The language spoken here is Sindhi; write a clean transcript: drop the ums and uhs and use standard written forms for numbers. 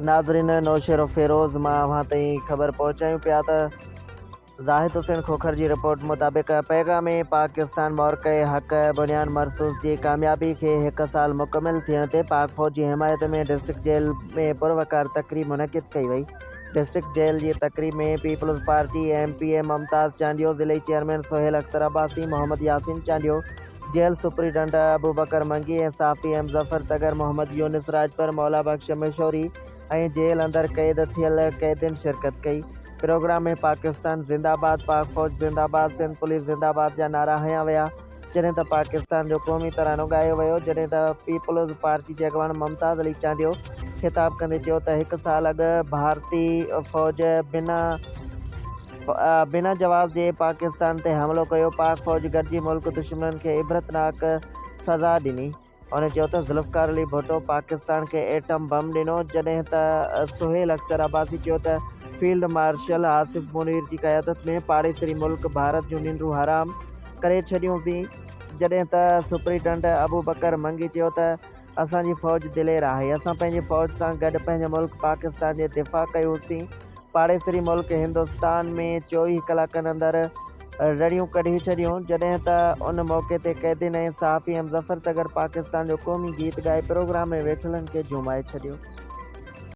ناظرين نوشهروفيروز مان اوهان تائين خبر پهچايون پيا ته زاهد حسين کوکر جي رپورٽ مطابق پيغام پاڪستان معرڪه حق بنيان مرصوص جي ڪاميابي کي هڪ سال مڪمل ٿيڻ تي پاڪ فوج جي حمايت ۾ ڊسٽرڪٽ جيل ۾ پروقار تقريب منعقد ڪئي وئي. ڊسٽرڪٽ جيل جي تقريب ۾ peoples party M P A Mumtaz Chandio, ضلعي chairman Sohail Akhtar Abbasi, Muhammad Yasin Chandio, jail superintendent Abubakar Mangi ۽ صحافي ايم ظفر تڳر، محمد يونس راڄپر، مولا بخش مشوري ۽ جيل اندر قيد ٿيل قيدين شرڪت ڪئي. پروگرام ۾ پاڪستان زنده آباد، پاڪ فوج زنده آباد، سنڌ پوليس زنده آباد جا نعرا هنيا ويا، جڏهن ته پاڪستان جو قومي ترانو ڳايو ويو، جڏهن ته پيپلز پارٽي جي اڳواڻ ممتاز علي چانڊيو خطاب ڪندي چيو ته هڪ سال اڳ ڀارتي فوج بنا بنا جواز جي پاڪستان تي حملو ڪيو، پاڪ فوج گڏجي ملڪ دشمنن کي عبرتناڪ سزا ڏني. هن چيو ته ذوالفقار علي ڀٽو پاڪستان کي ايٽم بم ڏنو، جڏهن ته سهيل اختر عباسي چيو ته فيلڊ مارشل آصف منير جي قيادت ۾ پاڙيسري ملڪ ڀارت جون ننڊون حرام ڪري ڇڏيون سين، جڏهن ته سپرنٽنڊنٽ ابوبڪر منگي چيو ته اسان جي فوج دلير آهي، اسان پنهنجي فوج سان گڏ پنهنجي ملڪ پاڪستان جي دفاع ڪيوسين، پاڙيسري ملڪ هندستان ۾ 24 ڪلاڪن اندر رڙيون ڪڍي ڇڏيون، جڏهن ته ان موقعي تي قيدين ۽ صحافي ايم ظفر تڳر پاڪستان جو قومي گيت ڳائي پروگرام ۾ ويٺلن کي جهومائي ڇڏيو.